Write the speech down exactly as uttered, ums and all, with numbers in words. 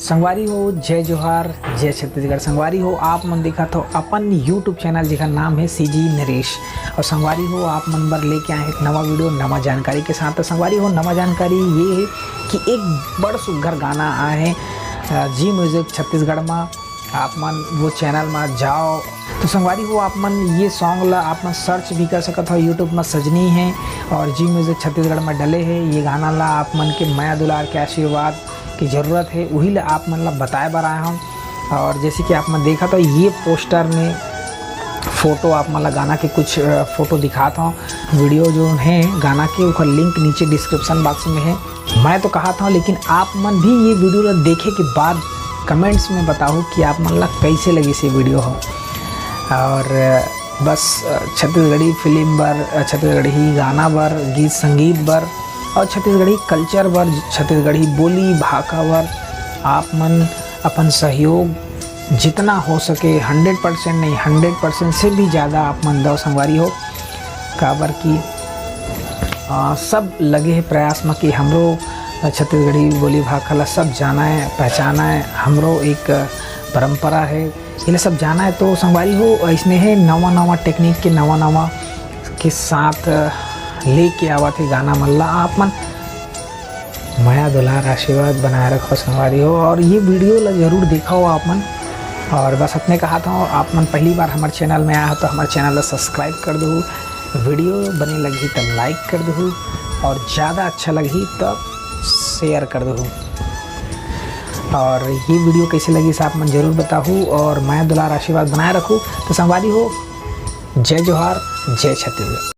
संगवारी हो, जय जोहार, जय छत्तीसगढ़। संगवारी हो, आप मन देखत हो अपन YouTube चैनल, जेकर नाम है सीजी नरेश। और संगवारी हो, आप मन बर लेके आए हैं एक नवा वीडियो, नवा जानकारी के साथ। तो संगवारी हो, नवा जानकारी ये है कि एक बड़ सुग्घर गाना आए है जी म्यूजिक छत्तीसगढ़ में। आप मन वो चैनल में जाओ। तो संगवारी हो, आप मन ये सॉन्ग ला आप मन सर्च भी कर सकत हो YouTube में, सजनी है और जी म्यूजिक छत्तीसगढ़ में डले है। ये गाना ला आप मन के मया दुलार के आशीर्वाद की जरूरत है, वही ला आप मन ला बताए बर आए हूँ। और जैसे कि आप मन देखा तो ये पोस्टर में फोटो आप मन ला गाना के कुछ फोटो दिखात हूँ। वीडियो जो है गाना के, ओकर लिंक नीचे डिस्क्रिप्शन बॉक्स में है। मैं तो कहा था, लेकिन आप मन भी ये वीडियो ला देखे के बाद कमेंट्स में बताओ कि आप मन ला कैसे लगी से वीडियो हो। और बस छत्तीसगढ़ी फिल्म बर, छत्तीसगढ़ी गाना बर, गीत संगीत बर और छत्तीसगढ़ी कल्चर बर, छत्तीसगढ़ी बोली भाखा बर आप मन अपन सहयोग जितना हो सके, हंड्रेड परसेंट नहीं, हंड्रेड परसेंट से भी ज़्यादा आप मन दव संगवारी हो। काबर कि सब लगे है प्रयास में कि हमरो छत्तीसगढ़ी बोली भाखा ला सब जाना है, पहचाना है। हमरो एक परंपरा है, ये सब जाना है। तो संगवारी हो, इसने है नवा नवा टेक्निक के, नवा नवा के साथ लेके आवत है गाना मन ला। आप मन मया दुलार आशीर्वाद बनाए रखो संगवारी हो। और ये वीडियो ला जरूर देखो आप मन। और बस अपने कहा था, आप मन पहली बार हमारे चैनल में आया हो तो हमारे चैनल ला सब्सक्राइब कर दो, वीडियो बने लगी तो लाइक कर दो और ज़्यादा अच्छा लगी तो शेयर कर दो। और ये वीडियो कैसे लगी आप मन जरूर बताओ और मया दुलार आशीर्वाद बनाए रखो। तो संगवारी हो, जय जोहार, जय छत्तीसगढ़।